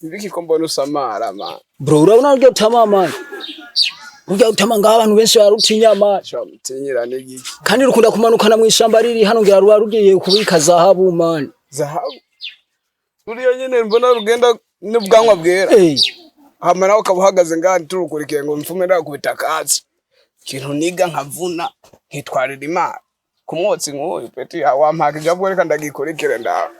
Ibiki ko mbona usamara man. Bro, urabona rurya rutama man. Rurya rutama ngaho abantu benshi barutinya man. Sha mutinyira n'igiki? Kandi rukunda kumanukana mu ishamba riri hano, ngira ruba rugiye kubika zahabu man. Zahabu. Ruriya nyene mbona rugenda n'ubwanwa bwera. Eh, Hama nawe ukaba uhagaze ngaha turukurikiye ngo mfume ndakubita akatsi. Ikintu niga nkavuna nkitwarira Imana. Ku mwotsi nk'uyu peti wampaka ijambo, reka ndagikurikire ndawe.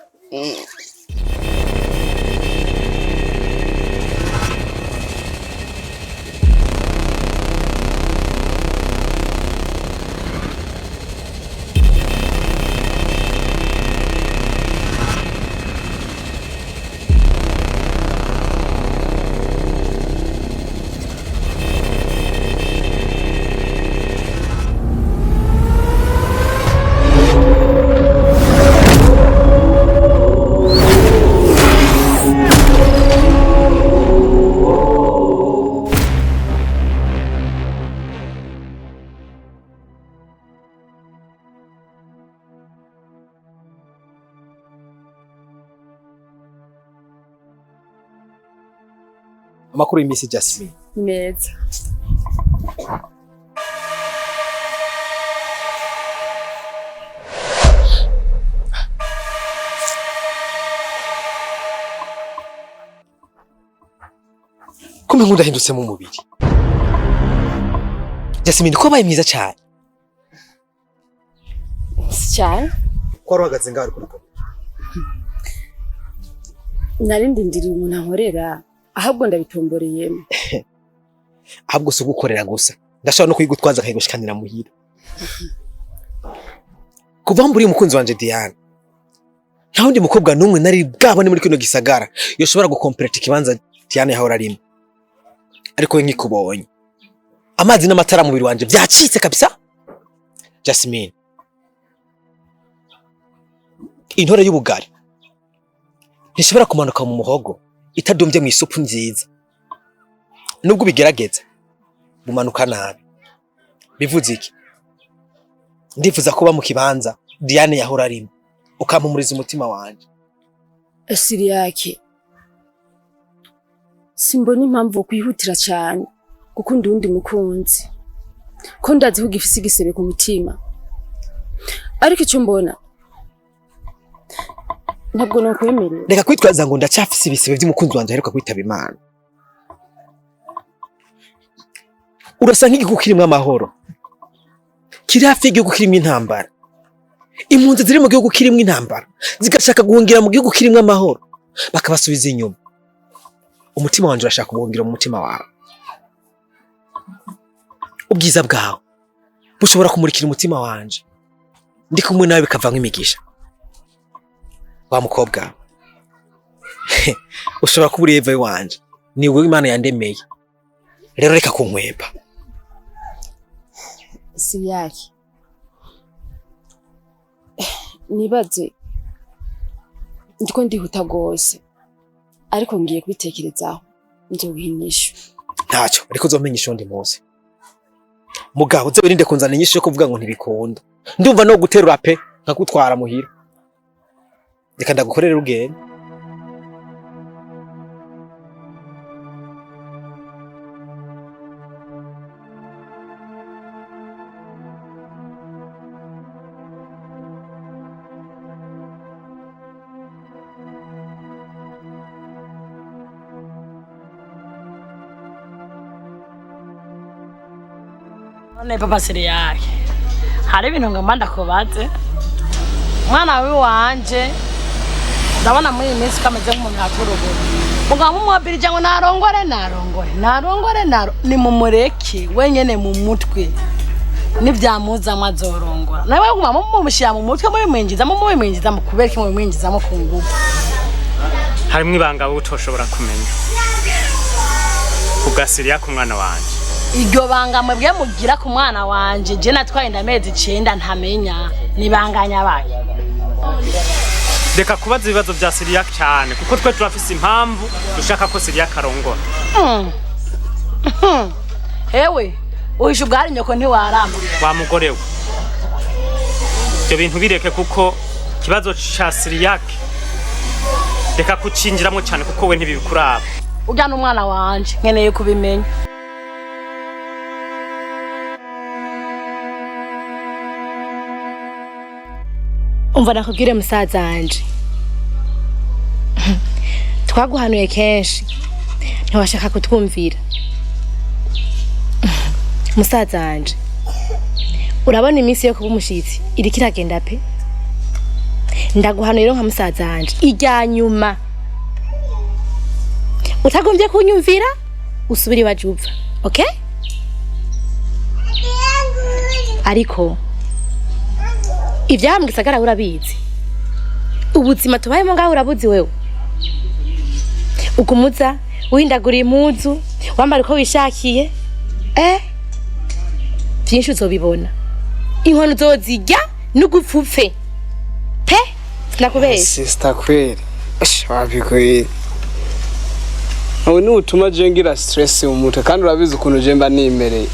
Amakuru y'iminsi, Jasmine? Ni meza. Kumbe nkundahindutse mu mubiri. Jasmine, ko wabaye mwiza cyane. Si cyane. Ko wari uhagaze ngaho ariko urakora? Nari ndindiriye umuntu ankorera, ahubwo ndabitomboreyemo. Ahubwo si ugukorera gusa, ndashobora no kuyigutwaza nkayigushikanira muhira. Kuva mburiye umukunzi wanje Diane, nta wundi mukobwa n'umwe nari bwabone muri kino gisagara yoshobora gukompereta ikibanza Diane yahora arimo. Ariko we nkikubonye, amazi n'amatara mu mubiri wanje byacitse kabisa. Jasmine, intore y'ubugari ntishobora kumanuka mu muhogo itadumbye mu isupu nziza. Nubwo ubigerageza bumanuka nabi. Bivuze iki? Ndifuza kuba mu kibanza Diane yahora arimo, ukampumuriza umutima wanje. Siriyake, simbona impamvu wo kwihutira cyane gukunda uwundi mukunzi, ko ndazi ko ugifise igisebe ku mutima. Ariko icyo mbona, ntabwo nokwemerera. Reka kwitwaza ngo ndacyafise ibisebe by'umukunzi wanje aheruka kwitaba Imana. Urasa nk'igihugu kirimwo amahoro kiri hafi y'igihugu kirimwo intambara. Impunzi ziri mu gihugu kirimwo intambara zigashaka guhungira mu gihugu kirimwo amahoro, bakabasubiza inyuma. Umutima wanje urashaka guhungira mu mutima wawe. Ubwiza bwawe bushobora kumurikira umutima wanje, ndi kumwe nawe bikavamwo imigisha. Wa mukobwa we, ushobora kuba uri Eva wanje, ni wowe Imana yandemeye. Rero reka kunkwepa. Siriyake, nibaze ndiko ndihuta rwose, ariko ngiye kubitekerezaho, nzoguha inyishu. Ntacyo, ariko uzomenyesha undi munsi. Mugabo uze wirinde kunzana inyishu yo kuvuga ngo ntibikunda. Ndumva no guterura pe nkagutwara muhira. Reka ndagukorere ugende. None papa Siriyake, hari ibintu ngomba ndakubaze. Umwana wiwanje ndabona muri iyi minsi ko ameze nk'umuntu yaturuguru. Mugabo mumwabirije ngo narongore, narongore, narongore, naro nimumureke wenyene mu mutwe, nivyamuzamwo azorongora. Nawe guma mumushyira mu mutwe, mubimwinjizamo, mubimwinjizamo, kubera iki mubimwinjizamo ku nguvu? Harimwo ibanga wowe utoshobora kumenya ugasiriya ku mwana wanje. Iryo banga mwebwe mugira ku mwana wanje, je natwaye inda amezi 9 ntamenya nibanganya baye. Reka kubaza ibibazo bya Siriya cyane, kuko twe turafise impamvu dushaka ko Siriya karongora. Hewe, uhisha ubwari nyoko ntiwaramba. Wa mugore we, ibyo bintu bireke, kuko ikibazo ca Siriyake Reka kucinjiramo cyane kuko we ntibikuraba. Urya n'umwana wanje nkeneye kubimenya. Umva nakubwire musaza wanje, twaguhanuye kenshi ntiwashaka kutwumvira. Musaza wanje, urabona iminsi yo kuba umushitsi iriko iragenda pe. Ndaguhanuye rero nka musaza wanje, irya nyuma utagombye kunyumvira usubire iwaje upfa, okay? Ariko ibyaha mu gisagara urabizi, ubuzima tubayemo ngaho urabuzi wewe. Ugumuza wihindagura impuzu, wambara uko wishakiye, vyinshi uzobibona. Inkono uzozirya n'ugupfupfe pe, sinakubesha. Sister kweli, wapi kweli, ubu ni utuma je ngira stress mu mutwe, kandi urabizi ukuntu je mba nimereye.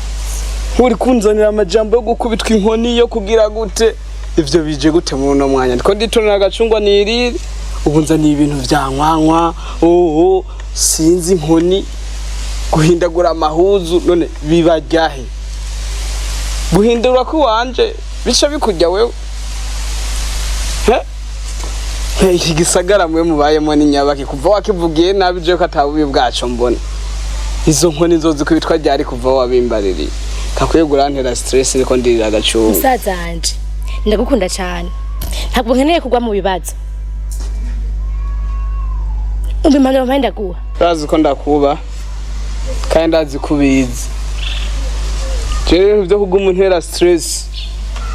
Uri kunzanira amajambo yo gukubitwa inkoni yo kugira gute, ivyo bije gute muri uno mwanya? Ndiko nditonera agacungwa nirire, ubu nzaniye ibintu vya nkwankwa, oho sinzi inkoni, guhindagura amahuzu, none bibaryahe? Guhindura kuwanje bica bikurya wewe? He? Iki gisagara mwe mubayemo ni nyabaki kuva wakivugiye nabi, je ko atabubi bwaco mbona. Izo nkoni nzozikubitwa ryari kuva wabimbaririye? Kakwiye gurantera stress, niko ndirira agacunga. Musaza wanje, ndagukunda cyane, ntabwo nkeneye kugwa mu bibazo. Umva impanuro mpaye ndaguha. Urazi ko ndakuba kandi ndazi ko ubizi. Jewe ibintu vyo kuguma untera stress,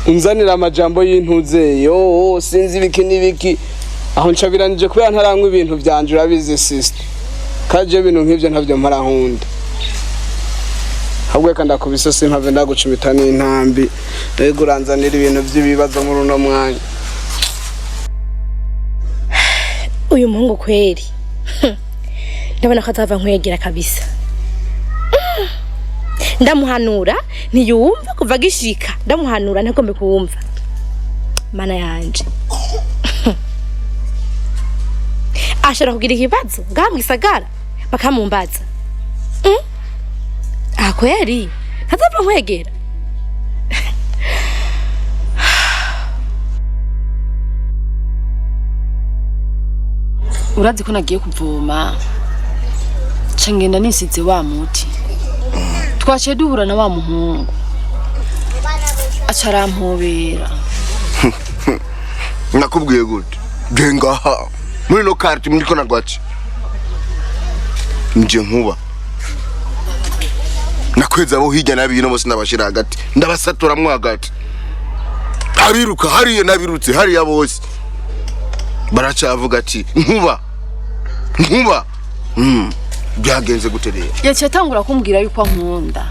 unzanira amajambo y'intuze yo sinzi ibiki n'ibiki, aho ncabiranije kubera ntaranywa ibintu vyanje, urabizi sister. Kandi jewe ibintu nk'ivyo ntavyo mpora nkunda. Ahubwo reka ndakubise, simpave ndagucumita n'intambi, mbega uranzanira ibintu vy'ibibazo muri uno mwanya. Uyu muhungu kweri ndabona ko azava nkwegera kabisa. Ndamuhanura ntiyumva kuva agishika, ndamuhanura ntagombe kuwumva. Mana yanje, ashobora kugira ikibazo ngaha mu gisagara bakamumbaza. Ah kweri ntazava nkwegera. Urazi ko nagiye kuvoma, nca ngenda nisize wa muti, twaciye duhura na wa muhungu aca arampobera. Nakubwiye gute? Nje ngaha muri no carte muriko nagwaci nje nkuba nakweza abo hirya n'abino bose ndabashira hagati, ndabasaturamwo hagati, abiruka hariya n'abirutse hariya bose baracavuga ati nkuba nkuba. Byagenze gute rero? Yaciye atangura kumbwira yuko ankunda,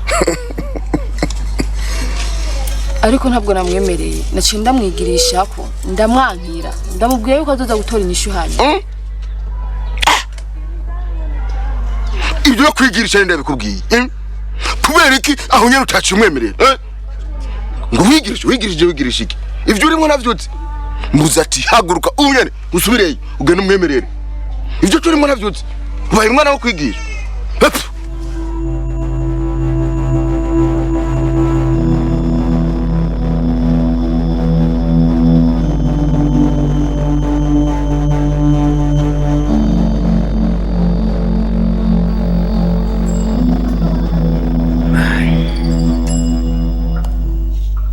ariko ntabwo namwemereye. Naciye ndamwigirisha ko ndamwankira, ndamubwira yuko azoza gutora inyishu hanyuma. Ibyo kwigirisha ni ndabikubwiye, kubera iki aho nyene utaciye umwemerera, ngo wigirishe wigirishije wigirisha iki? Ivyo urimo navyutse mbuze ati haguruka ubu nyene usubireyo ugende umwemerere. Ivyo turimo navyutse, ubaye umwana wo kwigisha. Hepfo.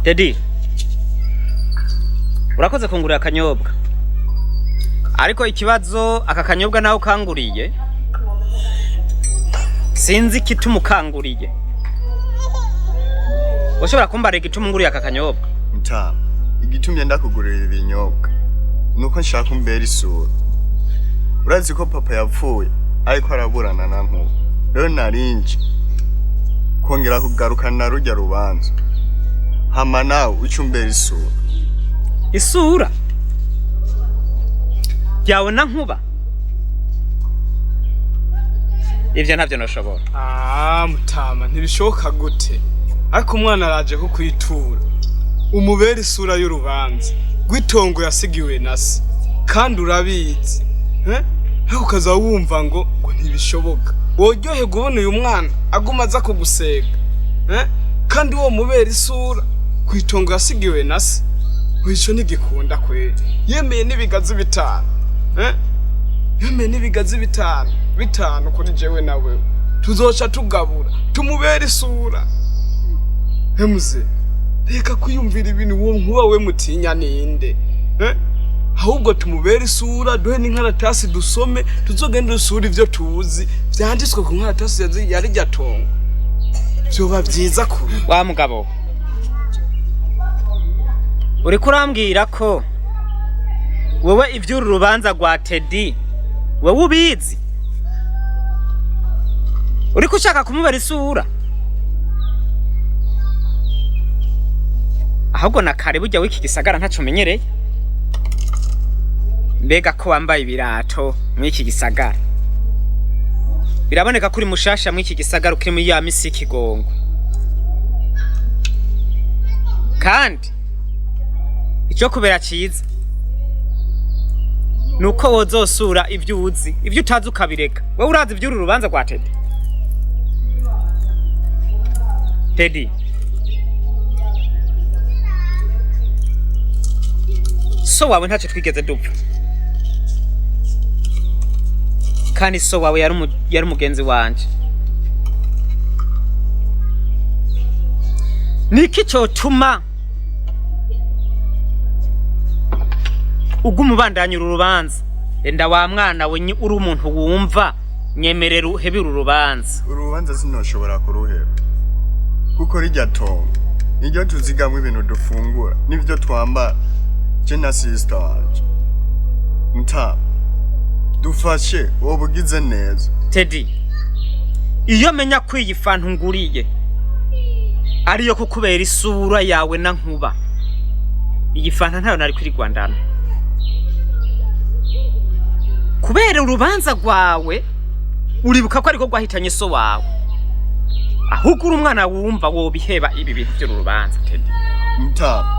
Dedi, urakoze kungurira akanyobwa, ariko ikibazo aka kanyobwa nawe ukanguriye sinzi igituma ukanguriye. Ushobora kumbarira igituma unguriye aka kanyobwa? Mutama, igitumye ndakugurira ibinyobwa nuko nshaka umbera isura. Urazi ko papa yapfuye ariko araburana na Nkuba, rero narinje kongera kugarukana rujya rubanza, hama nawe uce umbera isura. Isura yawe na Nkuba? Ivyo ntavyo noshobora. Ah, mutama, ntibishoboka gute? Ariko umwana araje kukwitura, umubera isura y'urubanza rw'itongo yasigiwe na se, kandi urabizi. Ariko ukaza wumva ngo ntibishoboka. Woryoherwa ubona uyu mwana aguma aza kugusega. Kandi uwo mubera isura ku itongo yasigiwe na se. Ico ntigikunda kweri. Yemeye n'ibigazi 5. Yemeye n'ibigazi 5 kuri jewe na wewe. Tuzoca tugabura tumubera isura. Emuze, reka kwiyumvira ibintu uwo nkuba we mutinya ninde? Ahubwo tumubera isura, duhe n'inkaratasi dusome, tuzogenda dusura ivyo tuzi vyanditswe ku nkaratasi yari rya tongo. Vyoba vyiza kure. Wa mugabo, uriko urambwira ko wewe ivy'uru rubanza rwa Teddy wewe ubizi? Uriko ushaka kumubera isura? Ahubwo na kare burya w'iki gisagara ntaco umenyereye. Mbega ko wambaye ibirato mw'iki gisagara, biraboneka ko uri mushasha mw'iki gisagara, ukiri muri ya misi y'ikigongwe. Kandi ico kubera ciza nuko wozosura ivyo uzi, ivyo utazi ukabireka. Wewe urazi ivy'uru rubanza rwa Teddy? Teddy, so wawe ntacyo twigeze dupfa, kandi so wawe yari umugenzi wanje. Niki cotuma uguma ubandanya uru rubanza? Enda wa mwana we, uri umuntu wumva, nyemerera uhebe uru rubanza. Uru rubanza sinoshobora kuruheba kuko rirya tongo niryo tuzigamwo ibintu dufungura n'ivyo twambara. Je na sister wanje mutama, dufashe woba ugize neza. Teddy, iyo menya ko iyi fanta nguriye ariyo kukubera isura yawe na Nkuba, iyi fanta ntayo nari kwirigwandana. Kubera urubanza rwawe uribuka ko ariko rwahitanye so wawe. Ahubwo uri umwana wumva wobiheba ibi bintu by'uru rubanza Teddy. Mutama,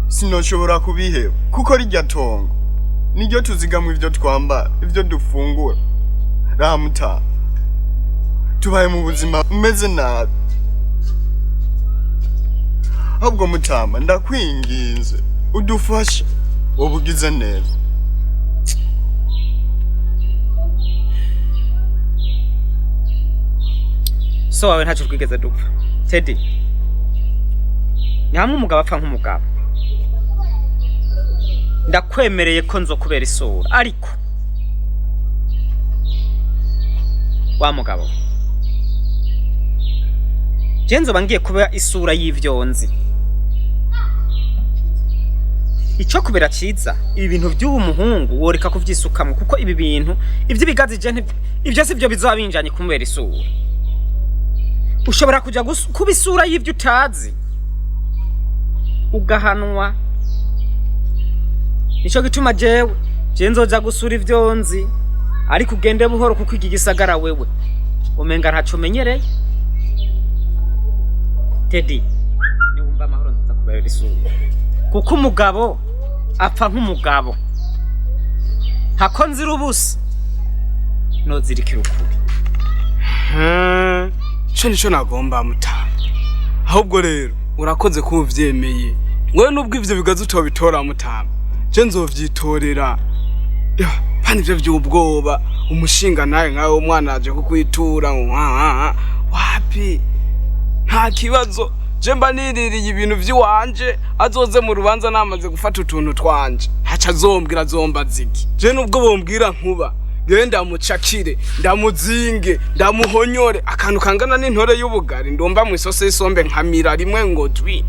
sinoshobora kubiheba kuko rirya tongo niryo tuzigamwo ivyo twambara, ivyo dufungura. Raha mutama, tubaye mu buzima bumeze nabi. Ahubwo mutama, ndakwinginze udufashe, woba ugize neza. So wawe ntacyo twigeze dupfa. Teddy, ni hamwe umugabo apfa nk'umugabo. Ndakwemereye ko nzokubera isura, ariko wa mugabo, je nzoba ngiye kuba isura y'ivyo nzi. Ico kubera ciza, ibi bintu by'uwo muhungu woreka kuvyisukamwo, kuko ibi bintu ivy'ibigazi je ivyo sivyo bizoba binjanye kumubera isura. Ushobora kuja kuba isura y'ivyo utazi ugahanwa. Nico gituma jewe je nzoja gusura ivyo nzi, ariko ugende buhoro kuko iki gisagara wewe umenga ntaco umenyereye. Teddy, niwumva amahoro nzoza kubera isura, kuko umugabo apfa nk'umugabo. Hako nzira ubusa nozirikira ukuri. Ico nico nagomba mutama. Ahubwo rero urakoze kuba uvyemeye. Wewe nubwo ivyo bigazi utobitora mutama, je nzovyitorera. Pani ivyo vy'ubwoba, umushinga nawe nkawe umwana aje kukwitura wapi? Nta kibazo, je mba niririye ibintu vy'iwanje, azoze mu rubanza namaze gufata utuntu twanje. Haca azombwira azombaza iki? Je nubwo bombwira Nkuba, genda ndamucakire, ndamuzinge, ndamuhonyore akantu kangana n'intore y'ubugari, ndomba mu isose y'isombe nkamira rimwe ngo dwi.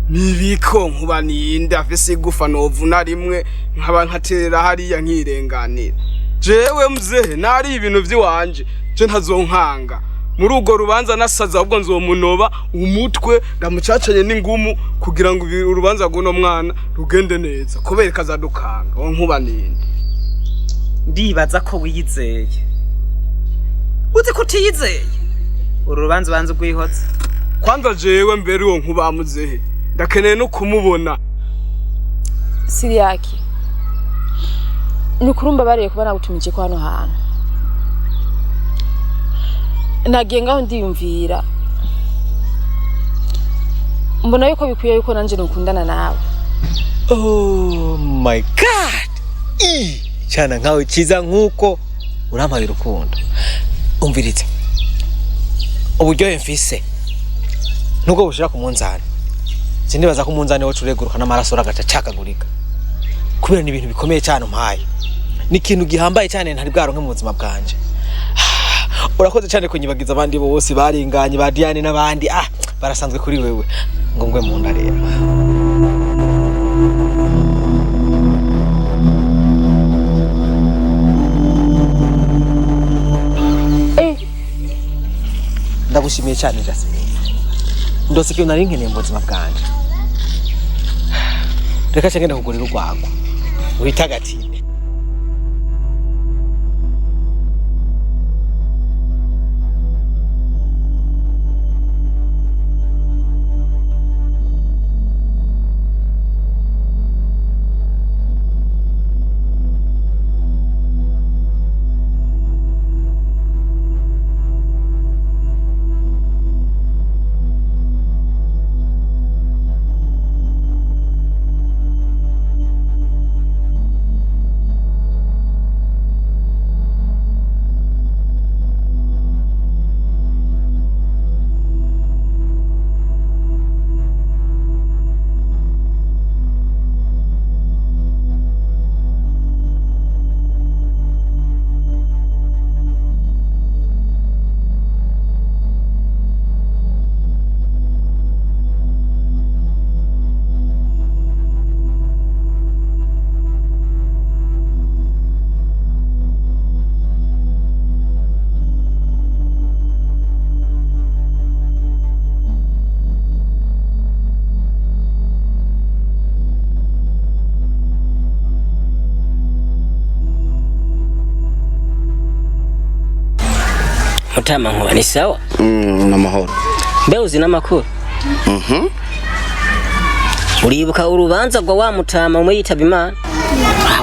Nibiko Nkuba ninde afise igufa novuna rimwe nkaba nkaterera hariya nkirenganira. Jewe mzehe nari ibintu vy'iwanje, je ntazonkanga. Muri urwo rubanza nasaza, ahubwo nzomunoba umutwe ndamucacanye n'ingumu kugira ngo urubanza rw'uno mwana rugende neza, kubera kazadukanga. Uwo Nkuba ninde? Ndibaza ko wiyizeye. Uzi ko utiyizeye? Uru rubanza ubanza urwihotse. Kwanza jewe mbere uwo Nkuba muzehe ndakeneye no kumubona. Siriyaki, Ni ukuri umbabariye kuba nagutumije ko hano hantu. Nagiye ngaho ndiyumvira, mbona yuko bikwiye yuko nanje nokundana nawe. Oh my God! Cyana nkawe cyiza nkuko urampaye urukundo. Umviriza. Uburyohe mfise nubwo bushira ku munzani. Sindibaza ko umunzani wacu ureguruka n'amaraso uragaca cakagurika. Kubera ni ibintu bikomeye cyane umpaye. Ni ikintu gihambaye cyane ntari bwaronke mu buzima bwanje. Urakoze cyane kunyibagiza abandi bose baringanye ba Diane n'abandi, barasanzwe kuri wewe. Ngo ngwe mu nda rero. Ndagushimiye cyane Jasmine. Ndose ikintu nari nkeneye mu buzima bwanje. Reka nce ngenda kugurira urwagwa. Witagatire. Mutama nkuba ni sawa? Namahoro. Mbe uzi n'amakuru? Uribuka urubanza rwa wa mutama umwe yitaba Imana?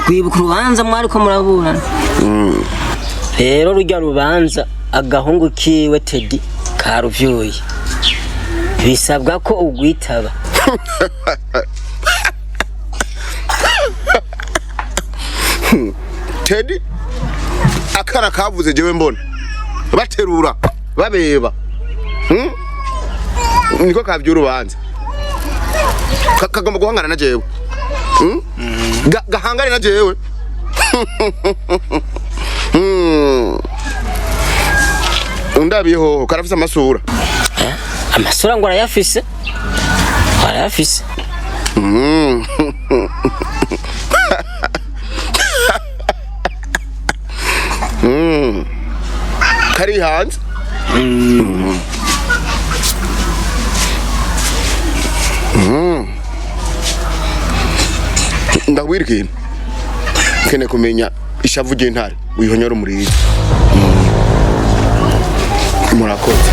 Rwibuka urubanza mwariko muraburana. Rero rujya rubanza agahungu kiwe Teddy karuvyuye. Bisabwa ko ugwitaba. Teddy akara kavuze jewe mbona baterura babeba, niko kavyo urubanza kagomba guhangana na jewe, gahangane na jewe. Undabiho karafise amasura. Amasura ngo arayafise, arayafise. Kari hanze. Ndabwira ikintu kene kumenya ishavu ry'intare wihonyora umurizo. Murakoze.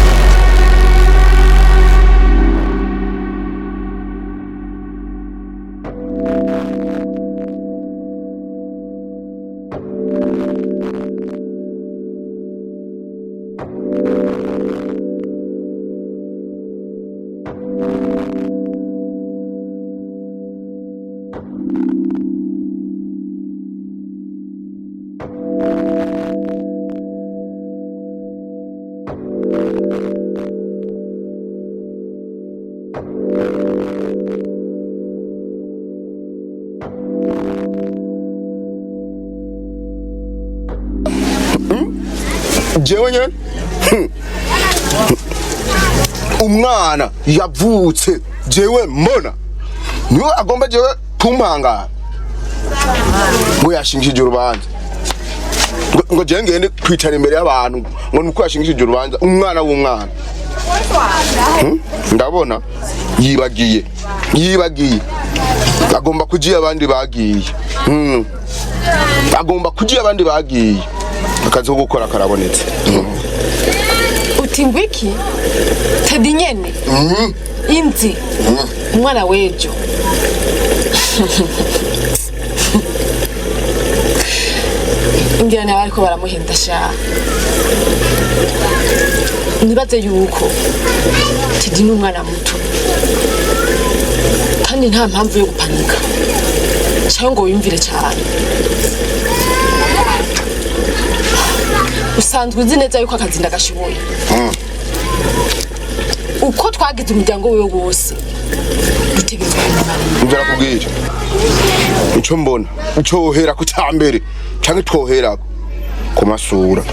Jewe nyene umwana yavutse jewe mbona niwe agomba jewe kumpangara ngo yashingishije urubanza, ngo jewe ngende kwicara imbere y'abantu ngo nuko yashingishije urubanza umwana w'umwana. Ndabona yibagiye agomba kujiya abandi bagiye, agomba kujiya abandi bagiye. Akazi ko gukora karabonetse. Uti ngwiki Teddy nyene inzi umwana wejo. Ngira nawe ariko baramuhenda sha. Nibaze yuko Tedi ni umwana muto kandi nta mpamvu yo gupanika cyangwa ngo wiyumvire cyane. Usanzwe uzi neza yuko akazi ndagashoboye, uko twagize umuryango wiwe wose dutegerezwa kumumara. Ibyo arakubwira, icyo mbona, icyo wohera ku cya mbere canke twoherako ku masura.